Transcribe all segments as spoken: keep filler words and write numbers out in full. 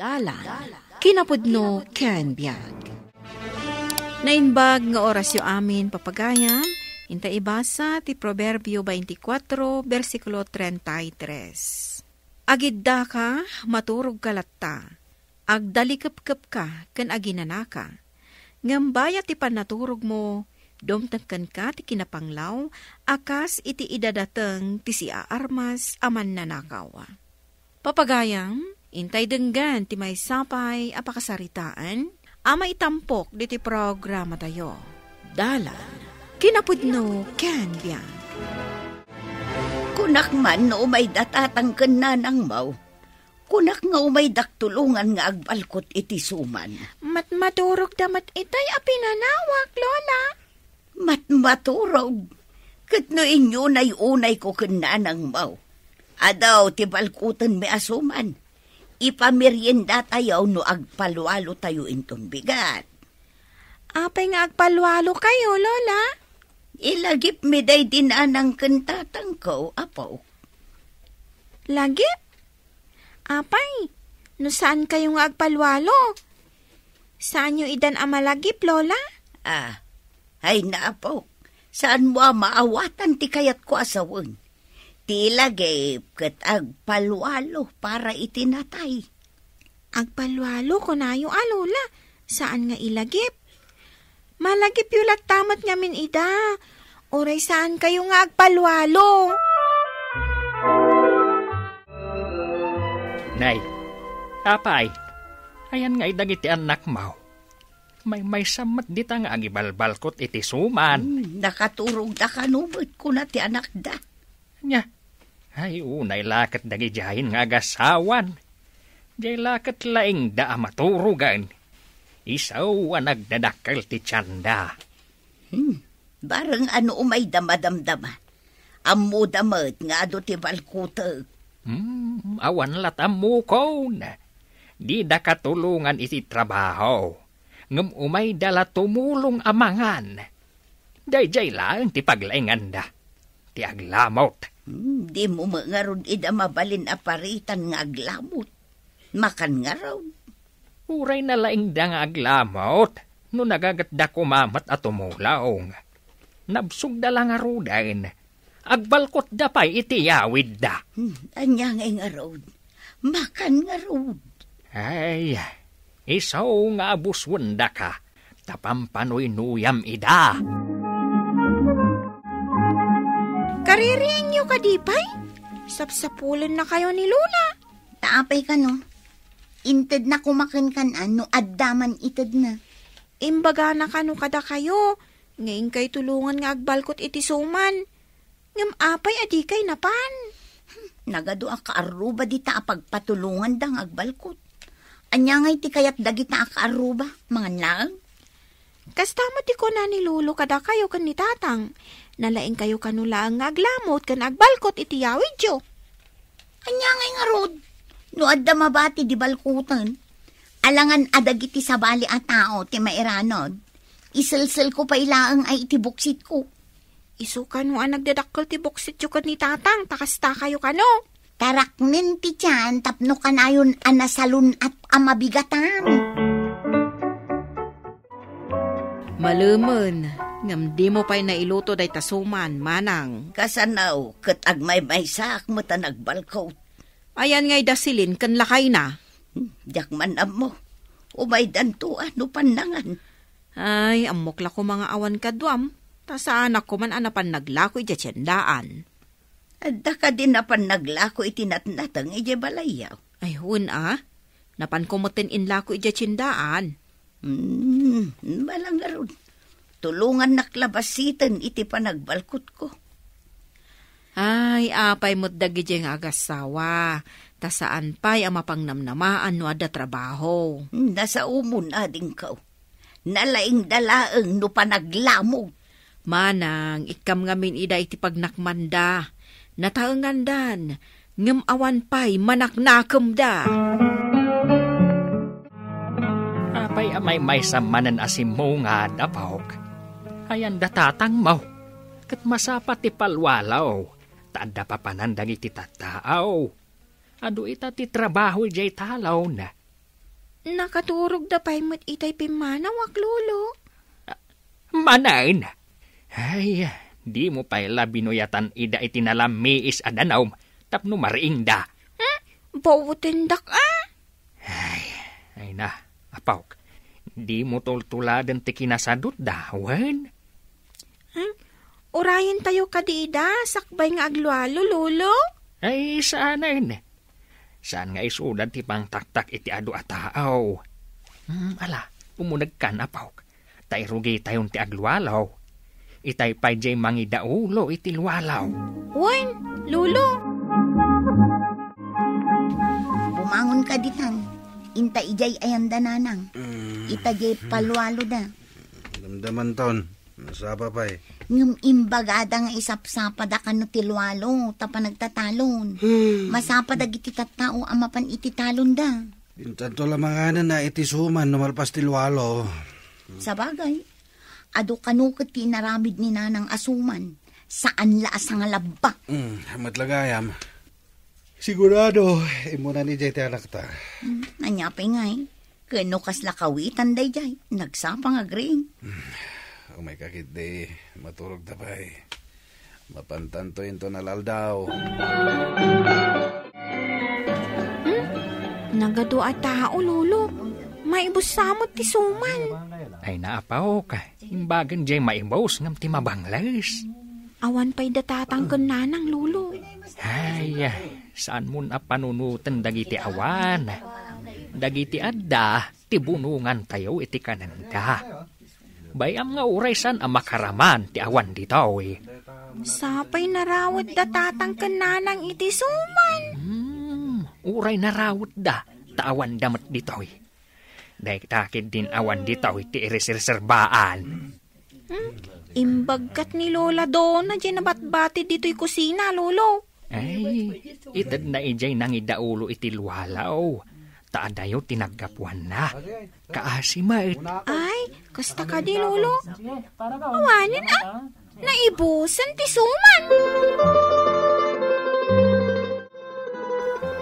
Dalan, kinapudno ken biag. Naimbag nga orasyo amin, papagayam, inta ibasa ti Proverbio twenty-four, bersikulo treinta y tres. Agiddaka, maturogka latta. Agdalikepkepka ken aginanaka. Ngem bayat ti pannaturogmo, dumteng kenka ti kinapanglaw a kas iti idadateng ti siaarmas a mannanakaw. Papagayam, intay denggen ti maysa pay a pakasaritaan a maitampok ditoy programatayo. Dalan, kinapudno ken biag. Kunak man no umayda tatang ken nanangmo. Kunak nga umaydak tulongan nga agbalkot iti suman. Matmaturogda met itay a pinanawak, Lola. Matmaturog. Ket no inyunay-unayko ken nanangmo, adu ti balkotenmi a suman. Ipameriendatayo no agpalwalotayo inton bigat. Apay nga agpalwalokayo, Lola? Ilagipmi daydi nanang ken tatangko, apo. Lagip? Apay, no saan kayo nga agpalwalo? Saanyo idan a malagip, Lola? Ah, ay, apo, saanmo a maawatan ti kayatko a sawen. Ti ilagip ket agpalwalo para iti natay. Agpalwalo, kunayo a, Lola. Saan nga ilagip? Malagipyo latta met ngamin ida. Uray saan kayo nga agpalwalo. Nay, apay, ayan nga idagiti annakmo. Maymaysa met dita nga agibalbalkot iti suman. Hmm, nakaturogda kano met, kuna ti anakda. Nya, ay, unay la ket dagidiayen nga agasawan. Diay la ket laingda a maturogen. Isu a nagdadakkel ti tianda. Hmm, bareng no umayda madamdama. Ammoda met nga adu ti balkotek. Hmm, awan la tammukon. Dida katulongan iti trabaho. Ngem umayda la tumulong a mangan. Daydiay laeng ti paglainganda, ti aglamut. Hmm, dimo met ngarud ida mabalin a paritan nga aglamut. Makan ngarud. Uray nalaingda nga aglamut, no nagagetda koma met a tumulong. Nabsogda la ngaruden. Agbalkotda pay iti yawidda. Hmm, ania ngay ngarud? Makan ngarud. Ay, isu nga abuswendaka, ta pampanuynuyam ida. Kaririingyo kadi pay? Sapsapulennakayo ni Lola. Ta apay kano? Intedna koma kenkan no adda man itedna. Imbagana kano kadakayo, nga inkay tulongan nga agbalkot iti suman. Ngem apay a dikay napan? Hmm, nagadu a kaarruba dita a pagpatulonganda nga agbalkot. Ania ngay ti kayat dagita a kaarruba? Mangan laeng? Kasta met ti kuna ni Lolo kadakayo ken ni Tatang. Nalaingkayo kano laeng nga aglamut ken agbalkot iti yawidyo. Ania ngay ngarud? No adda mabati di balkoten, alangan a dagiti sabali a tao ti mairanod, iselselko pay laeng ay iti boksitko. Isu kano a nagdadakkel ti boksityo ken ni Tatang, ta kastakayo kano. Taraknen ti tian tapno kanayon a nasalun-at a mabigatan. Malemen, ngem dimo pay nailuto dayta suman, manang. Kasano, ket agmaymaysaak met a nagbalkot. Ayan ngay da Celine ken lakayna? Hmm, diak man ammo. Umaydanto a no pannangan. Ay, ammok la koma nga awan kaduam. Ta saanak koman a napan naglako idiay tiendaan. Adda kadi napan naglako iti natnateng idiay balayyo? Ay, wen a. Napanko metten inlako idiay tiendaan. Hmm, malangarud. Tulongannak la basiten iti panagbalkotko. Ay, apay met dagidiay nga agassawa, ta saan pay a mapangnamnamaan no adda trabaho. Nasaomon, adingko. Nalaingda laeng no panaglamut. Manang, ikkam ngamin ida iti pagnakmanda. Nataengandan, ngem awan pay manaknakemda. Apay a maymaysa manen a simmungad, apok? Ayan da tatangmo, ket masapa ti palwalo, ta adda papanan dagiti tattao. Adu ita ti trabaho idiay talon. Nakaturogda pay met itay pimmanawak, Lolo. Manen? Ay, dimo pay la binuyatan ida iti nalammiis a danum tapno mariingda. Hmm? Bawatendak, a? Ay, ay na, apok. Dimo tultuladen ti kinasadutda, wen? Hmm? Urayentayo kadi ida sakbay nga aglualo, Lolo? Ay, saanen. Saan nga isuda ti pangtaktak iti adu a tao. Hmm, ala, umunegkan, apok. Ta irugitayon ti aglualo. Itay pay diay mangidaulo iti lualo. Wen, Lolo. Bumangon ka ditan. Inta idiay ayanda, Nanang. Mm. Ita diay palualoda. Damdamanton. Sapa pay. Ngem imbagada nga isapsapada kano ti lualo, ta panagtatalon. Hmm. Masapa dagiti tattao a mapan iti talonda. Intanto la manganen na iti suman no malpas ti lualo. Sabagay, adu kano ket ti inaramid ni Nanang a suman. Saan la a sangalabba. Hmm, met la gayam. Sigurado, immunan idiay ti anakta. Hmm, ania pay ngay? Ken no kasla kawitan daydiay, nagsapa nga agriing. Hmm, umayka ketdi, maturogta pay. Mapantanto inton alaldaw. Hmm? Nagadu a tao, Lolo. Maibus sa met ti suman. Ay, naapaw ka. Imbagen diay maibus ngem ti mabangles. Awan pay da tatang ken nanang, Lolo. Ay, saanmon a panunoten dagiti awan. Dagiti adda ti bunongantayo iti kanenda. Bay-am nga uray saan a makaraman ti awan ditoy. Sapay narawetda tatang ken nanang iti suman. Hmm, uray narawetda, ta awanda met ditoy. Dayta ketdin awan ditoy ti ireserserbaan. Hmm? Imbagkat ni Lola Dona diay nabatbati ditoy kusina, Lolo. Ay, itedna idiay nangidaulo iti lualo. Ta adayo ti naggapuanna. Kaasi met. Ay, kasta kadi, Lolo? Awanen, a? Naibusen ti suman.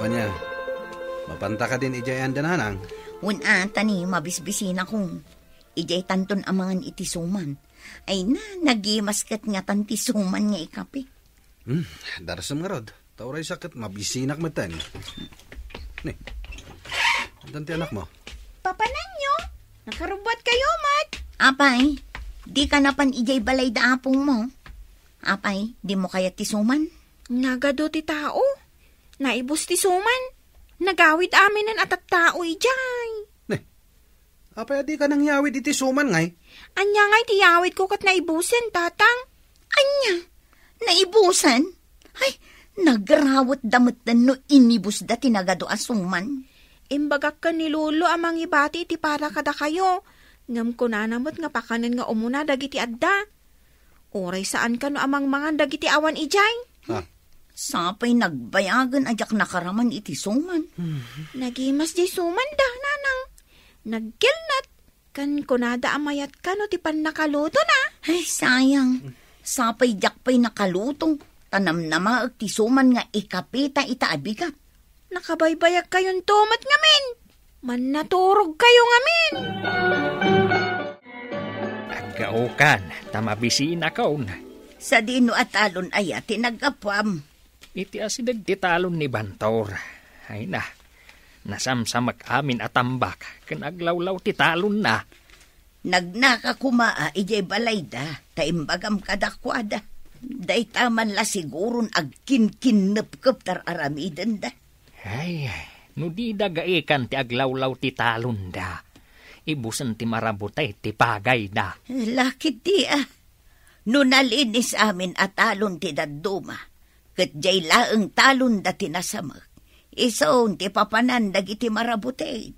Ania, mapanta kadin idiay anda nanang? Wen a, ta ni mabisbisinakon. Idiay tanton amangan iti suman. Ay na, nagimas ket ngatan ti suman nga ikapi. Hmm, darsem ngarud. Ta uray sa ket mabisinak metten. Ni, addan ti anakmo? Papananyo? Nakarubbuat kayo met. Apay, di ka napan idiay balay da apongmo? Apay, dimo kayat ti suman? Nagadu ti tao. Naibus ti suman. Nagawid aminen a tattao idiay. Ni, apay a dika nangyawid iti suman ngay? Ania ngay ti yawidko ket naibusen, Tatang? Ania? Naibusen? Ay, nagrawetda metten no inibusda ti nagadu a suman. Imbagak ken ni Lolo a mangibati iti para kadakayo, ngem kunana met nga pakanen nga umuna dagiti adda. Uray saan kano a mangmangan dagiti awan idiay. Ha? Sapay nagbayagen a diak nakaraman iti suman. Nagimas diay sumanda, nanang. Nagkelnet. Ken kunada a mayat kano ti pannakalutona. Ay, sayang. Sapay diak pay nakaluto. Ta namnamaek ti suman nga ikapita ita a bigat. Nakabaybayag kayonto met ngamin. Mannaturog kayo ngamin. Aggaokan, ta mabisinakon. Sadino a talon aya ti naggapuam? Iti asideg ti talon ni Bantor. Ay na, nasamsamek amin a tambak ken aglawlaw ti talonna. Nagnaka koma a idiay balayda, ta imbagam kadakuada. Dayta man la siguron agkinkinnepkep ti ar-aramidenda. Ay, no dida gaikan ti aglawlaw ti talonda, ibusen ti marabutay ti pagayda. Lakit di a. No nalinis amin a talon ti dadduma, ket diay laeng talonda ti nasamek, isun ti papanan dagiti marabutay.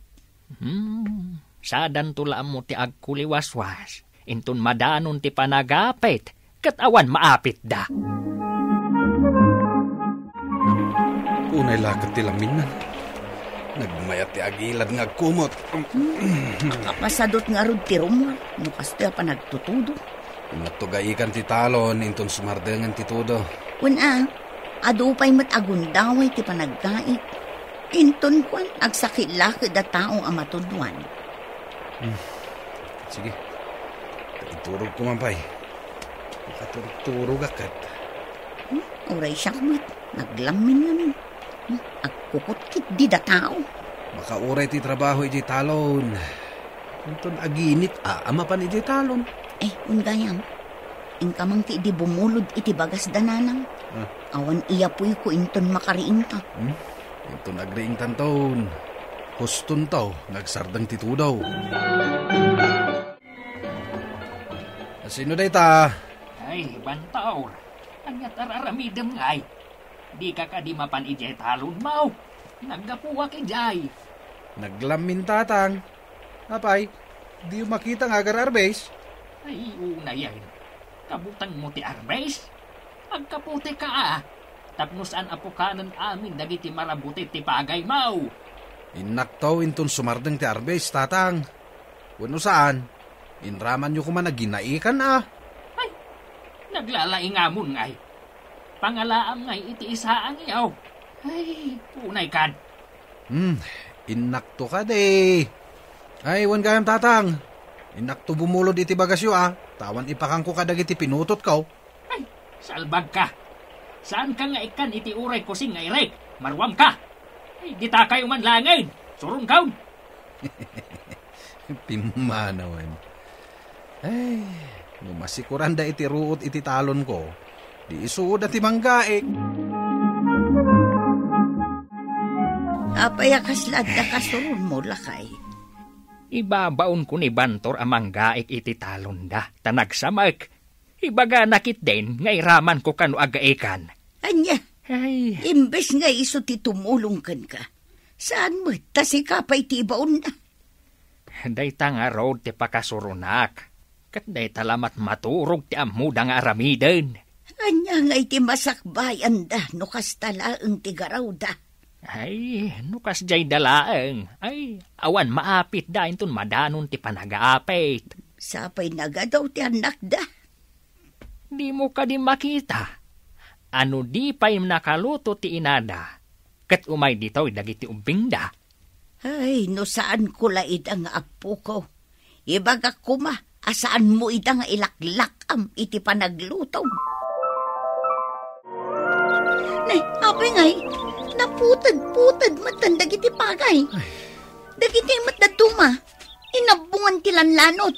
Hmm, sadanto la ammo ti agkuliwaswas, inton madanon ti panagapit, ket awan maapitda. Unay la ket ti laminnan. Nagmayat ti agilad nga agkumot. Nakapasadot ngarud ti rummuar, no kastoy a panagtutudo. Natugaikan ti talon, inton sumardengen ti tudo. Wen a, adu pay met a gundaway ti panagkait. Inton kuan, agsakit la ket a tao a matuduan. Hmm. Sige. Iturog ko man pay. Makaturog-turog a ket. Hmm? Uray siak met. Naglammin ngamin. Hmm? Agkukutkit dida tao. Makauray ti trabaho idiay talon. Inton aginit, a, a mapan idiay talon. Eh, wen gayam. Inka man ti idi bumulod iti bagas da nanang. Ah. Awan iyapuyko inton makariingka. Hmm? Inton agriingtanton, hustonto nga agsardeng ti tudo. Sino dayta? Ay, Bantor. Ania ti ar-aramidem ngay? Dika kadi mapan idiay talon, maw? Naggapuak idiay. Naglammin, Tatang. Apay, diyo makita nga agar-arbes? Ay, unayen. Kabutengmo ti arbes? Agkaputek ka, a. Tapno saan a pukanen amin dagiti marabutit ti pagaymo. Innakto inton sumardeng ti arbes, Tatang. Wenno saan, inramanyo koma a ginaikan, a. Ay, naglalaingamon ngay. Pangalaam ngay iti isaangyo. Ay, unay kad. Hmm, innakto kadi. Ay, wen gayam, Tatang. Innakto bumulod iti bagasyo, a. Ta awan ipakangko kadagiti pinutotko. Ay, salbagka. Saanka nga ikkan iti uray kusing nga irik. Maruamka. Ay, ditakayo man laengen. Suronkaon. Pimmanawen. Ay, no masikuranda iti ruot iti talonko, di isuda ti manggaek. Apay a kasla adda kasuronmo, lakay? Ibabaonko ni Bantor a manggaek iti talonda, ta nagsamek. Ibagana ketdin nga iramanko kano agaikan. Ania? Ay. Imbes nga isu ti tumulong kenka, saan met ta sika pay ti ibaonna? Dayta ngarud ti pakasuronak, ket dayta la met maturog ti ammoda nga aramiden. Ania ngay ti masakbayanda no kasta laeng ti garawda? Ay, no kasdiayda laeng, ay, awan maapitda inton madanon ti panagaapit. Sapay nagadaw ti annakda. Dimo kadi makita a no di pay nakaluto ti inada, ket umay ditoy dagiti ubbingda? Ay, no saanko la ida nga appoko, ibagak koma a saanmo ida nga ilaklak-am iti panaglutom. Nay, apay ngay, naputedputed metten dagiti pagay. Ay. Dagiti met dadduma, inabbongan ti lanlanot.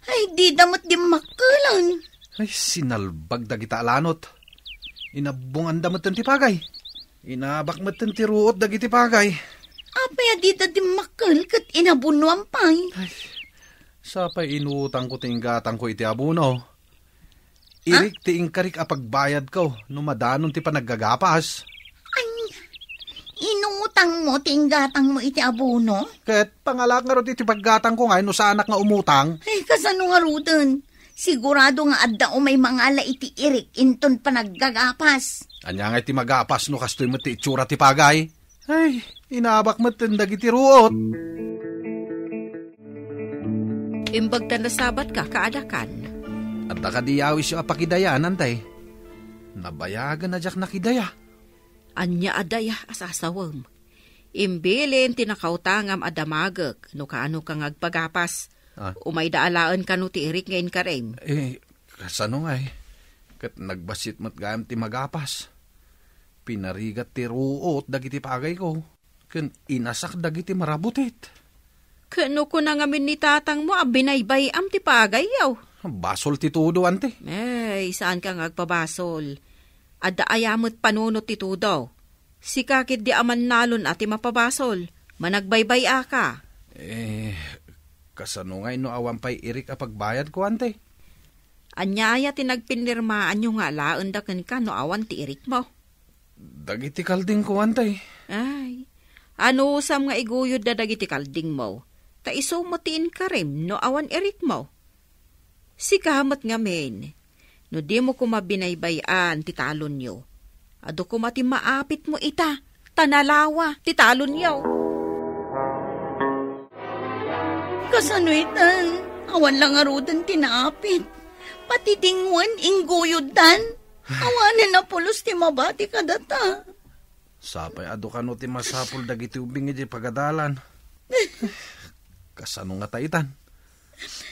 Ay, dida met dimmakkelen. Ay, sinalbag dagita a lanot. Inabbonganda metten ti pagay. Inabak metten ti ruot dagiti pagay. Apay a dida dimmakkel ket inabunoam pay? Ay, sapay inutangko ti inggatangko iti abono. Ah? Irik ti inkarik a pagbayadko no madanon ti panaggagapas. Ay, inutangmo ti inggatangmo iti abono? Ket pangalaak ngarud iti paggatangko ngay no saanak nga umutang. Ay, kasano ngaruden? Sigurado nga adda umay mangala iti irik inton panaggagapas. Ania ngay ti magapas no kastoy met ti itsura ti pagay? Ay, inabak met ken dagiti ruot. Imbag ta nasabatka, kaadakan. Adda kadi yawisyo a pakidayan, antay? Nabayagen a diak nakidaya. Ania a daya a sasawem? Imbilin ti nakautangam a damagek no kaano ka nga agpagapas. Ah. Umayda alaen kano ti irik nga inkarim. Eh, kasano ngay? Ket nagbassit met gayam ti magapas. Pinarigat ti ruot dagiti pagayko, ken inasak dagiti marabutit. Ket no kuna ngamin ni tatangmo a binaybay-am ti pagayyo? Basol ti tudo, anti. Ay, saanka nga agpabasol. Adda aya met panunot ti tudo. Sika ketdi a mannalon a ti mapabasol. Managbaybay-aka. Eh, kasano ngay no awan pay irik a pagbayadko, anti? Ania aya ti nagpinirmaanyo nga alaenda kenka no awan ti irikmo? Dagiti kaldingko, anti. Ay, anusam nga iguyodda dagiti kaldingmo, ta isu met ti inkarim no awan irikmo. Sika met ngamin, no dimo koma binaybay-an ti talonyo, adu koma ti maapitmo ita, ta nalawa ti talonyo. Kasano ita? Awan la ngaruden ti naapit. Pati dingwen, ingguyoddan. Awanen a pulos ti mabati kadata. Sapay adu kano ti masapul dagiti ubing iti pagadalan. Kasano nga taitan?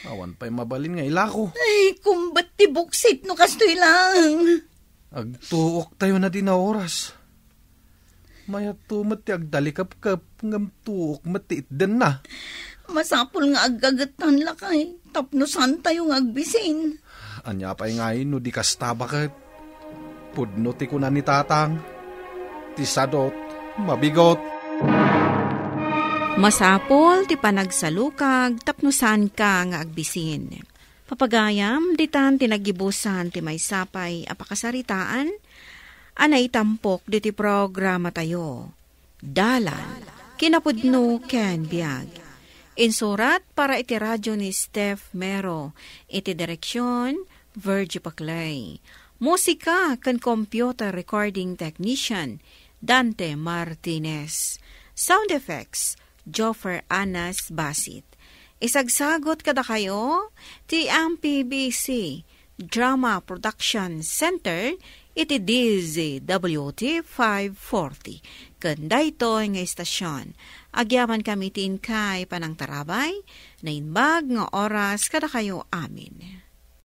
Awan pay mabalin nga ilako. Ay, kumbat ti buksit no kastoy lang. Agtuok tayo na di na oras. Mayat to met ti agdalikapkap, ngem tuok met ti itdenna. Masapul nga aggagettan lakay, tapno saan tayo nga agbisin. Ania pay ngay no di kasta baket? Pudno ti kuna ni Tatang, ti sadot, mabigot. Masapul ti panagsalukag tapno saanka nga agbisin. Papagayam, ditan ti naggibusan ti maysapay a pakasaritaan a naitampok diti programatayo. Dalan, kinapudno ken biag. Insurat para iti radio ni Steph Mero, iti direksyon, Virgie Paclay. Musika ken computer recording technician, Dante Martinez. Sound effects, Joffer Anas Basit. Isagsagot kadakayo ti M P B C Drama Production Center iti D Z W T five forty. Ken daytoy nga istasyon, agyaman kami ti inkay panangtarabay, naimbag nga oras kadakayo amin.